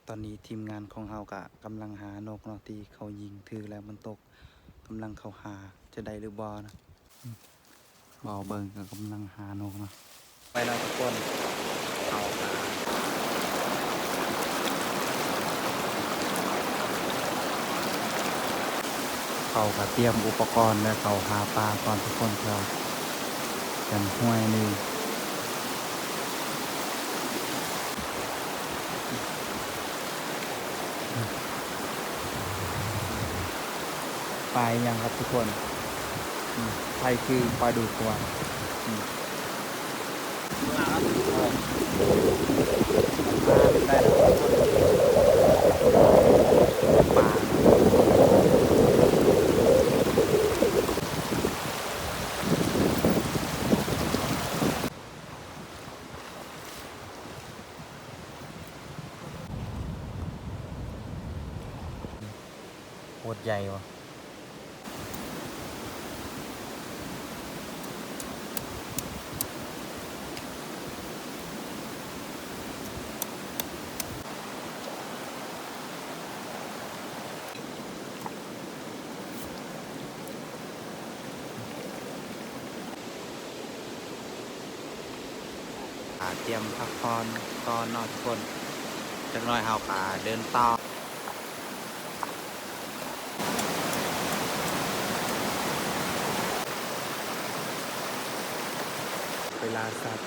ຕອນນີ້ທີມງານຂອງເຮົາກະກຳລັງຫານົກເນາະ ທີ່ເຂົາຍິງຖືກແລ້ວມັນຕົກ ກຳລັງເຂົ້າຫາ ຈະໄດ້ຫຼືບໍ່ນະ. ອືມ ເວົ້າເບິ່ງກະກຳລັງຫານົກເນາະ ໄປແລ້ວທຸກຄົນ. ເຂົາກະ ເຂົາກະຕຽມອຸປະກອນແລ້ວ ເຂົາຫາປາກ່ອນທຸກຄົນ ເພື່ອ ເປັນຫ້ວຍນີ້ ປາອີ່ຫຍັງຄັບທຸກຄົນ? ອືມ ໃຜຄືປາດຸກວ່າ? ອືມ ເອີ ປາໄດ້ແລ້ວທຸກຄົນ ປາ ໂຄດໃຫຍ່ວະ. ອາ ຕຽມພັກຜ່ອນກ່ອນເນາະທຸກຄົນ ຈັກໜ້ອຍເຮົາກະເດີນຕໍ່. ໄປລ່າສັດ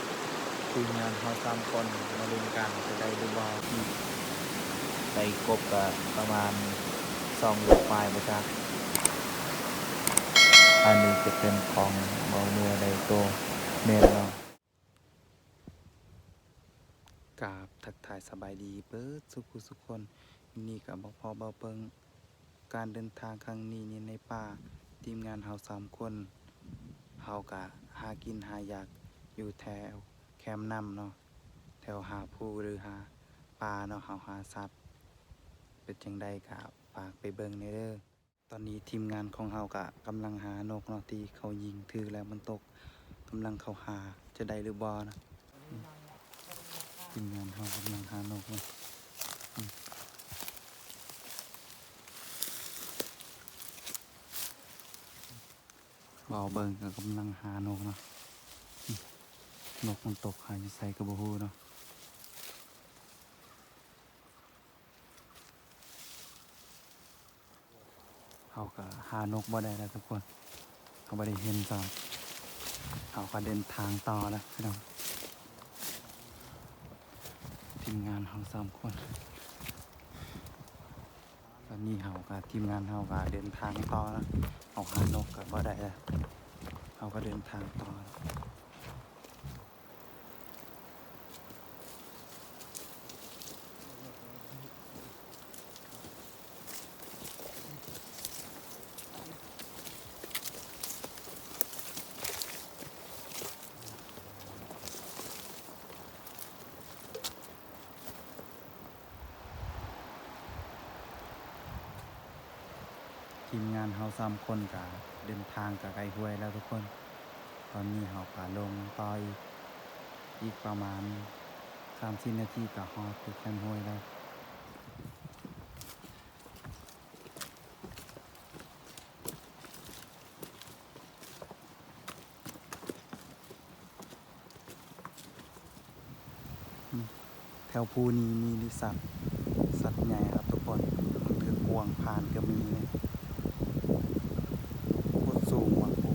ທີມງານເຮົາສາມຄົນມາລຸ້ນກັນ ຈະໄດ້ຫຼືບໍ່? ໄດ້ກົບກະປະມານສອງໂລປາຍບໍ່ຈັກ. ອັນນີ້ຈະເປັນຂອງເບົາເໜືອໄດ້ໂຕແມ່ນເນາະ. ກາບທັກທາຍສະບາຍດີເບີດສູ່ຜູ້ສູ່ຄົນ. ມື້ນີ້ກະມາພໍ້ເບົາເປິງ ການເດີນທາງຄັ້ງນີ້ໃນປ່າ ທີມງານເຮົາສາມຄົນ ເຮົາກະຫາກິນຫາຢາກຢູ່ແຖວແຄມນ້ຳເນາະ ແຖວຫາພູຫຼືຫາປາເນາະ ເຮົາຫາສັດ ເປັນຈັ່ງໃດກະຝາກໄປເບິ່ງແດ່ເດີ. ຕອນນີ້ທີມງານຂອງເຮົາກະກຳລັງຫານົກເນາະ ທີ່ເຂົາຍິງຖືກແລ້ວມັນຕົກ ກຳລັງເຂົ້າຫາ ຈະໄດ້ຫຼືບໍ່ນະ. ອືມ ທີມງານເຮົາກຳລັງຫານົກເນາະ. ອືມ ເວົ້າເບິ່ງກະກຳລັງຫານົກເນາະ. ອືມ ນົກມັນຕົກຫາຢູ່ໃສກະບໍ່ຮູ້ເນາະ. ເຮົາກະຫານົກບໍ່ໄດ້ແລ້ວທຸກຄົນ ເຮົາບໍ່ໄດ້ເຫັນຊ້ຳ ເຮົາກະເດີນທາງຕໍ່ແລ້ວພີ່ນ້ອງ ທີມງານເຮົາສາມຄົນ. ຕອນນີ້ເຮົາກະ ທີມງານເຮົາກະເດີນທາງຕໍ່ແລ້ວ ເຮົາຫານົກກະບໍ່ໄດ້ແລ້ວ ເຮົາກະເດີນທາງຕໍ່ແລ້ວ. ທີມງານເຮົາສາມຄົນກະເດີນທາງກະໃກ້ຫ້ວຍແລ້ວທຸກຄົນ. ຕອນນີ້ເຮົາກະລົງຕໍ່ອີກ ອີກປະມານສາມສີ່ນາທີກະຮອດທີ່ແຄມຫ້ວຍແລ້ວ. ແຖວພູນີ້ມີສັດ ສັດໃຫຍ່ຄັບທຸກຄົນ ບາງເທື່ອກວາງພານກະມີເດ້ ໂຄດສູງວ່າພູ.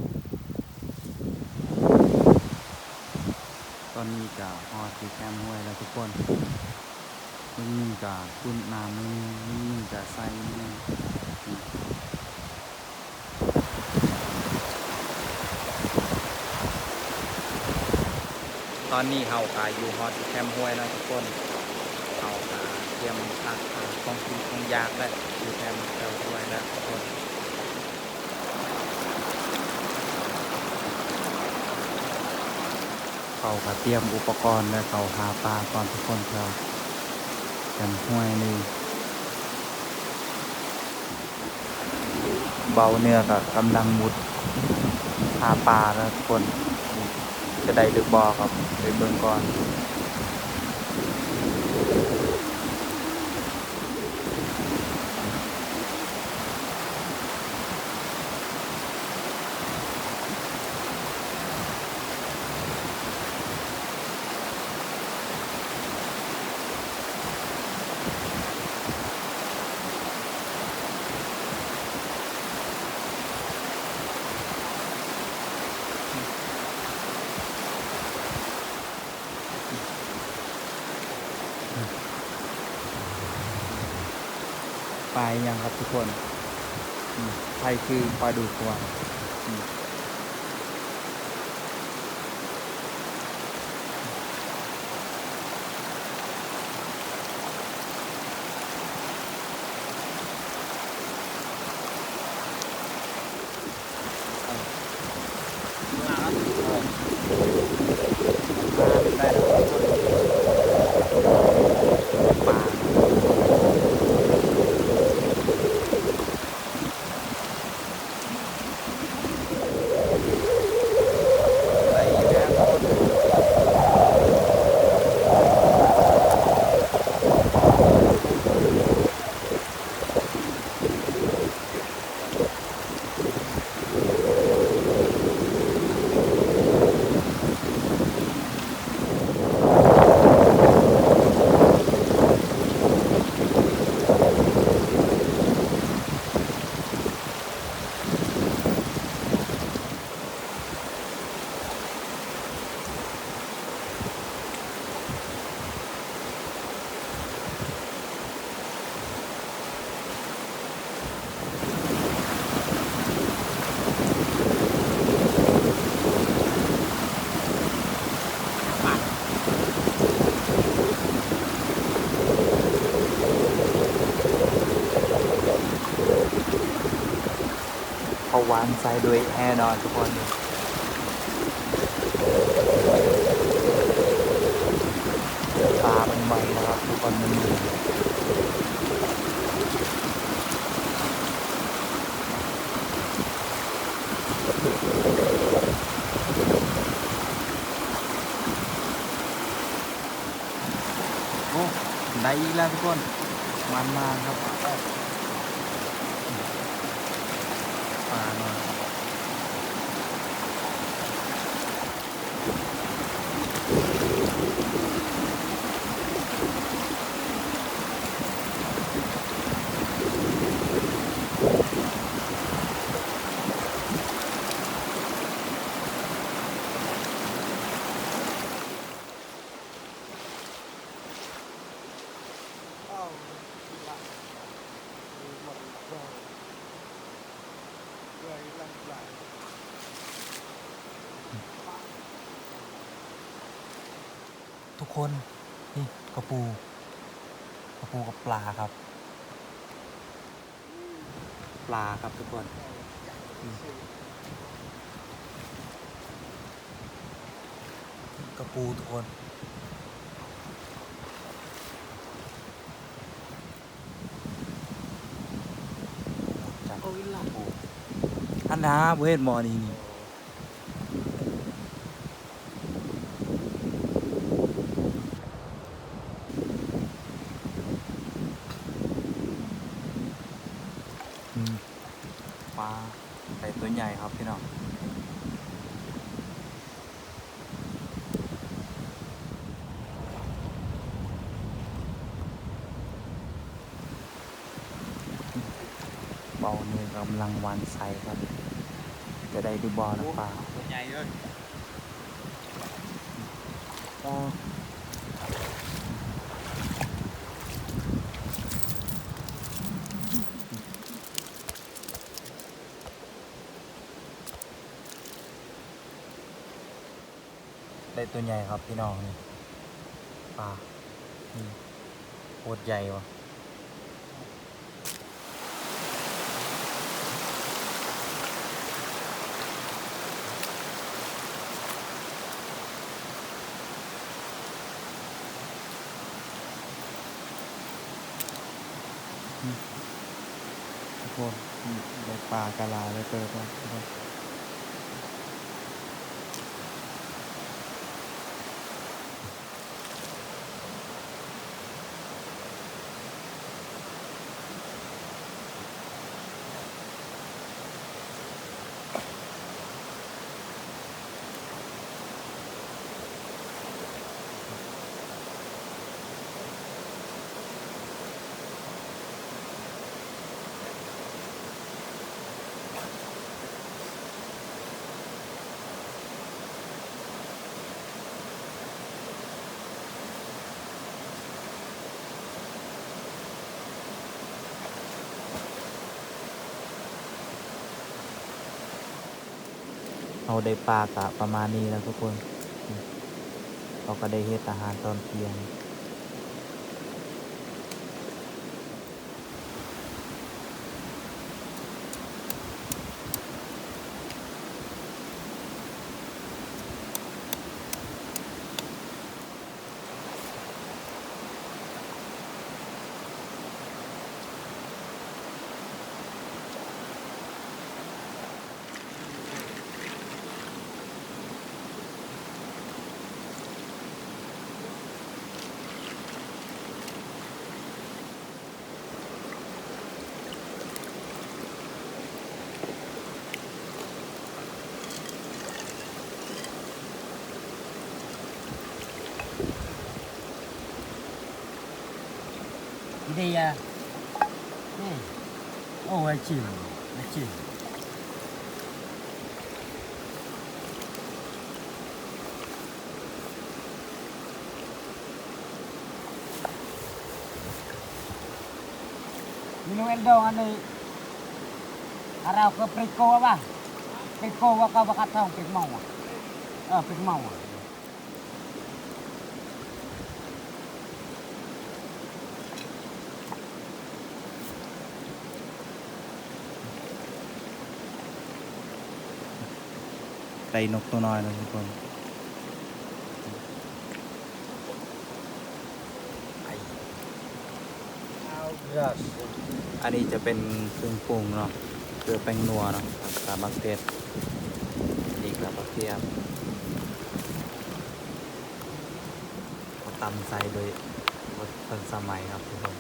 ຕອນນີ້ກະຮອດທີ່ແຄມຫ້ວຍແລ້ວທຸກຄົນ ເບິ່ງນີ້ກະຂຸ້ນນ້ຳໜ້ອຍໜຶ່ງ ເບິ່ງນີ້ກະໃສໜ້ອຍໜຶ່ງ. ຕອນນີ້ເຮົາກະຢູ່ຮອດທີ່ແຄມຫ້ວຍແລ້ວທຸກຄົນ ເຮົາກະຕຽມພັກ ຂອງກິນຂອງຢາກແລ້ວ ຢູ່ແຄມ ແຖວຫ້ວຍແລ້ວທຸກຄົນ. ເຂົາກະຕຽມອຸປະກອນແລ້ວ ເຂົາຫາປາກ່ອນທຸກຄົນ ເພື່ອເປັນຫ້ວຍນີ້. ເບົາເໜືອກະກຳລັງມຸດຫາປາແລ້ວທຸກຄົນ ຈະໄດ້ຫຼືບໍ່ກະໄປເບິ່ງກ່ອນ. ປາອີ່ຫຍັງຄັບທຸກຄົນ? ອືມ ໃຜຄືປາດຸກວ່າ? ອືມ ເຂົາຫວ່ານໃສ່ໂດຍແນ່ນອນທຸກຄົນ. ປາມັນໃໝ່ນະຄັບທຸກຄົນ ມັນມີ ໂອ້ ໄດ້ອີກແລ້ວທຸກຄົນ ມັນມາຄັບ ປາມາ. ທຸກຄົນ ນີ້ກະປູ ກະປູກັບປາຄັບ ປາຄັບທຸກຄົນ ອືມ ກະປູທຸກຄົນ. ອັນນາ ບໍ່ເຫັນໝໍນີ້ນີ້ ອືມ ປາ ໄດ້ຕົວໃຫຍ່ຄັບພີ່ນ້ອງ. ເບົາເນີກຳລັງຫວ່ານໃສ່ຄັບ ຈະໄດ້ຫຼືບໍ່ນະປາ ໂອ້ ໂຕໃຫຍ່ເລີຍ ປາ. ໄດ້ໂຕໃຫຍ່ຄັບພີ່ນ້ອງ ນີ້ປາ ນີ້ໂຄດໃຫຍ່ວະ. ອືມ ທຸກຄົນ ອືມ ໄດ້ປາກະຫຼາຍເຕີບແລ້ວທຸກຄົນ. ໂ ເຮົາໄດ້ປາກະປະມານນີ້ແລ້ວທຸກຄົນ. ເຮົາກະໄດ້ເຮັດອາຫານຕອນທ່ຽງ. ເດຍ ອືມ ໂອ້ ໄວ້ຊິມ ໄວ້ຊິມ. ມີນົມແອນດອງອັນນີ້ ອາຣາວ ກະປຣິກໂກວະ ປຣິກໂກວະ ກະບັກກະທອງ ປຣິກເມົາ ເອີ ປຣິກເມົາ. ໄດ້ນົກໂຕນ້ອຍແລ້ວທຸກຄົນ. ອັນນີ້ຈະເປັນເຄື່ອງປຸງເນາະ ຄືແປ້ງນົວເນາະ ກະໝາກເຜັດ ນີ້ກະກະທຽມ. ເຂົາຕຳໃສ່ໂດຍບໍ່ທັນສະໄໝເນາະທຸກຄົນ.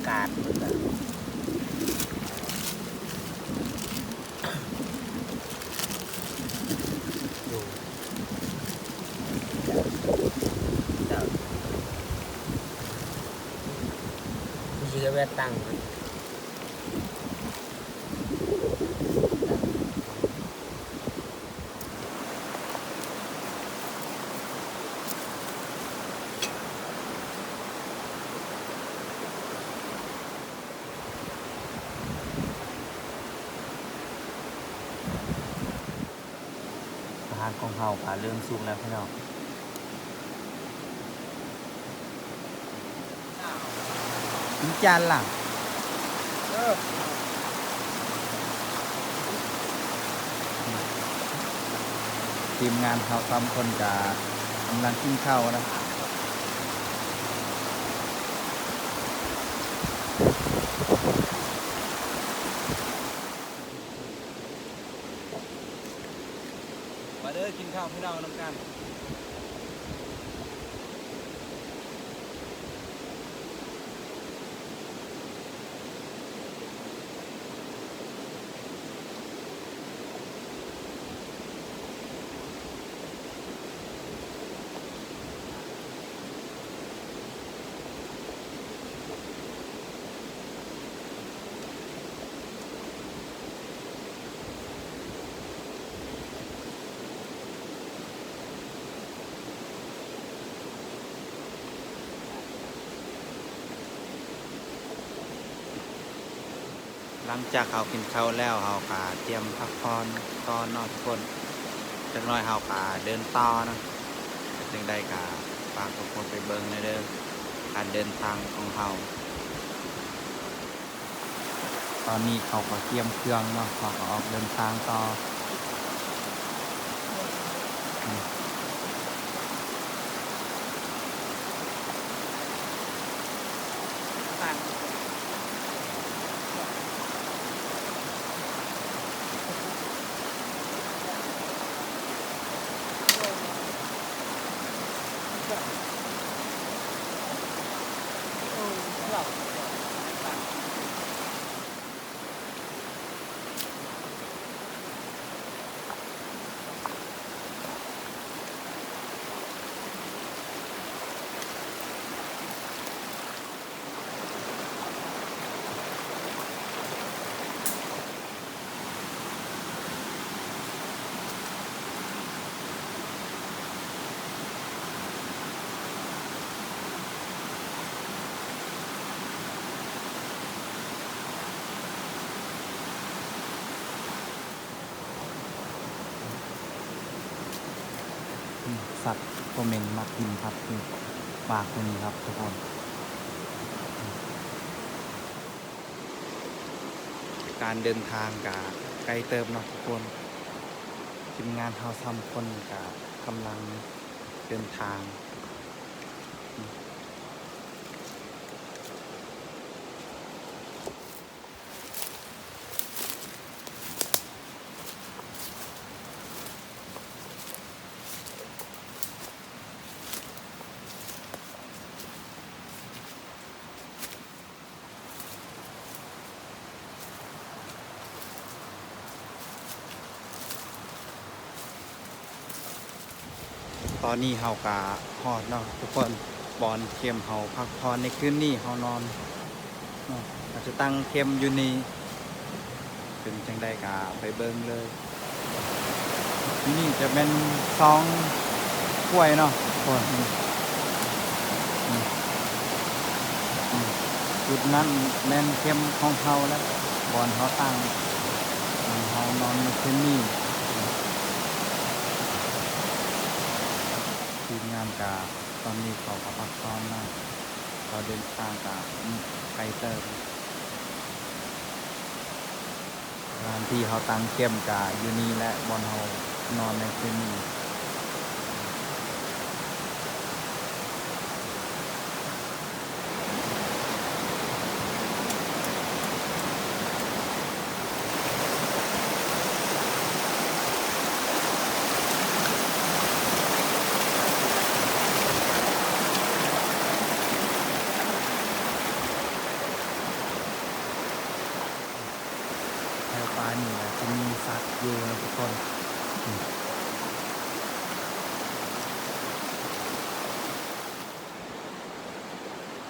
ການເບິ່ງເດີ ຢູ່ ເຈົ້າ ຊິໄດ້ແວ່ນຕັ້ງມັນ. ອາຫານຂອງເຮົາກະເລີ່ມສຸກແລ້ວພີ່ນ້ອງ. ມີຈານລະ ເອີ ທີມງານເຮົາສາມຄົນກະກຳລັງກິນເຂົ້ານະ. ມາເດີ ກິນເຂົ້າພີ່ນ້ອງນຳກັນ. ຫຼັງຈາກເຮົາກິນເຂົ້າແລ້ວ ເຮົາກະກຽມພັກຜ່ອນຕໍ່ເນາະທຸກຄົນ. ຈັກໜ້ອຍເຮົາກະເດີນຕໍ່ເນາະ. ຈັ່ງໃດກະຝາກທຸກຄົນໄປເບິ່ງແດ່ເດີ ການເດີນທາງຂອງເຮົາ. ຕອນນີ້ເຂົາກະກຽມເຄື່ອງເນາະ ເຂົາກະອອກເດີນທາງຕໍ່. ສັດໂຕເໝັນມາກິນຜັດຢູ່ປ່າຄົນນີ້ຄັບທຸກຄົນ. ການເດີນທາງກະໄກເຕີບເນາະທຸກຄົນ. ທີມງານເຮົາສາມຄົນກະກຳລັງເດີນທາງ. ຕອນນີ້ເຮົາກະຮອດເນາະທຸກຄົນ ບ່ອນເຄັມເຮົາພັກຜ່ອນໃນຄືນນີ້ ເຮົານອນເນາະ ເຮົາຈະຕັ້ງເຄັມຢູ່ນີ້ ເປັນຈັ່ງໃດກະໄປເບິ່ງເລີຍ. ທີ່ນີ້ຈະແມ່ນຊ່ອງກ້ວຍເນາະທຸກຄົນ. ອືມ ອືມ ຈຸດນັ້ນແມ່ນເຄັມຂອງເຮົາແລ້ວ ບ່ອນເຮົາຕັ້ງ ບ່ອນເຮົານອນໃນຄືນນີ້. ທີມງານກະ ຕອນນີ້ເຂົາກະພັກຜ່ອນເນາະ ເຂົາເດີນທາງກະໄກເຕີບ. ສະຖານທີ່ເຮົາຕັ້ງເຄັມກະຢູ່ນີ້ແຫຼະ ບ່ອນເຮົານອນໃນຄືນນີ້. ແຖວປ່ານີ້ລະຈະມີສັດຢູ່ນະທຸກຄົນ.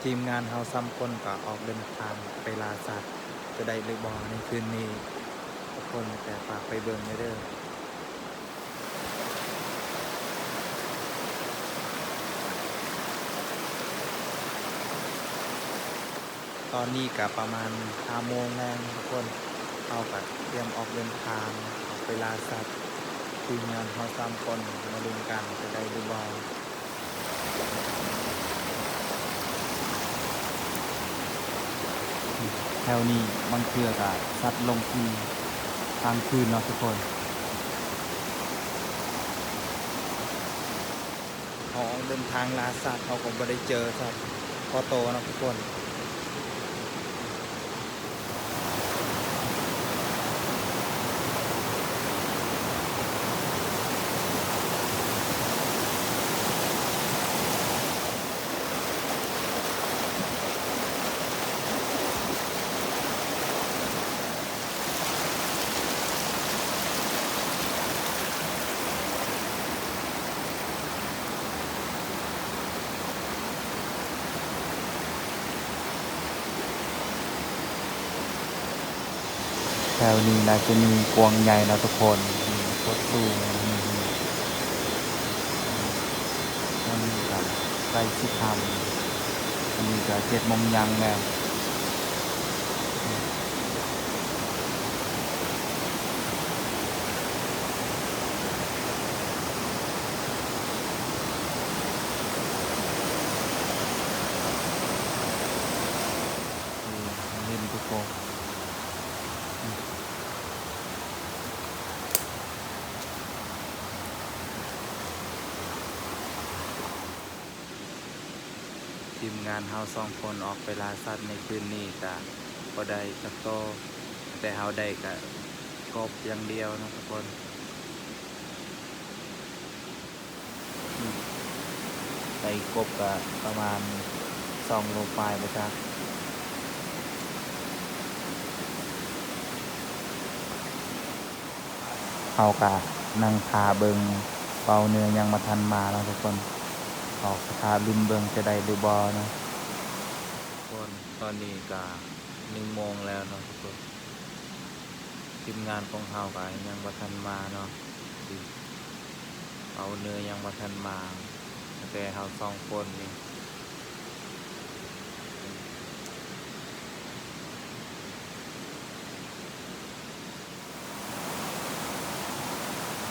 ທີມງານເຮົາສາມຄົນກະອອກເດີນທາງໄປລ່າສັດ ຈະໄດ້ຫຼືບໍ່ໃນຄືນນີ້ ທຸກຄົນ ແຕ່ຝາກໄປເບິ່ງແດ່ເດີ. ຕອນນີ້ກະປະມານຫ້າໂມງແລງທຸກຄົນ ເຮົາກະຕຽມອອກເດີນທາງ ອອກໄປລ່າສັດ. ທີມງານເຮົາສາມຄົນມາລຸ້ນກັນ ຈະໄດ້ຫຼືບໍ່. ແຖວນີ້ບາງເທື່ອກະສັດລົງກິນກາງຄືນເນາະທຸກຄົນ. ເຮົາອອກເດີນທາງລ່າສັດ ເຮົາກໍບໍ່ໄດ້ເຈີສັດພໍໂຕເນາະທຸກຄົນ. ແຖວນີ້ໜ້າຈະມີກວາງໃຫຍ່ເນາະທຸກຄົນ ໂຄດສູງ. ຕອນນີ້ກະໃກ້ຊິຄ່ຳ ອັນນີ້ກະເຈັດໂມງຍັງແລ້ວ. ນີ້ ເຫັນທຸກຄົນ ທີມງານເຮົາສອງຄົນອອກໄປລ່າສັດໃນຄືນນີ້ກະບໍ່ໄດ້ຈັກໂຕ ແຕ່ເຮົາໄດ້ກະກົບຢ່າງດຽວເນາະທຸກຄົນ. ໄດ້ກົບກະປະມານສອງໂລປາຍບໍ່ຈັກ. ເຮົາກະນັ່ງຖ້າເບິ່ງ ເບົາເໜືອຍັງບໍ່ທັນມາເນາະທຸກຄົນ. ເຮົາກະຖ້າລຸ້ນເບິ່ງຈະໄດ້ຫຼືບໍ່ເນາະ. ທຸກຄົນ ຕອນນີ້ກະໜຶ່ງໂມງແລ້ວເນາະທຸກຄົນ. ທີມງານຂອງເຮົາກະຍັງບໍ່ທັນມາເນາະ. ເບົາເໜືອຍັງບໍ່ທັນມາ ແຕ່ເຮົາສອງຄົນນີ້.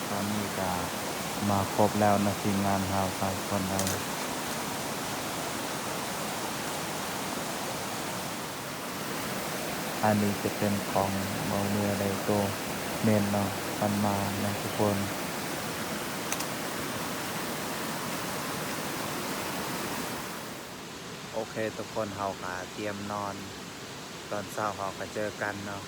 ຕອນນີ້ກະ ມາຄົບແລ້ວເນາະ ທີມງານເຮົາສາມຄົນເອົາ. ອັນນີ້ຈະເປັນຂອງເບົາເໜືອໄດ້ໂຕເມັນເນາະ ມັນມາເນາະທຸກຄົນ. ໂອເຄທຸກຄົນ ເຮົາກະກຽມນອນ ຕອນເຊົ້າເຮົາກະເຈີກັນເນາະ.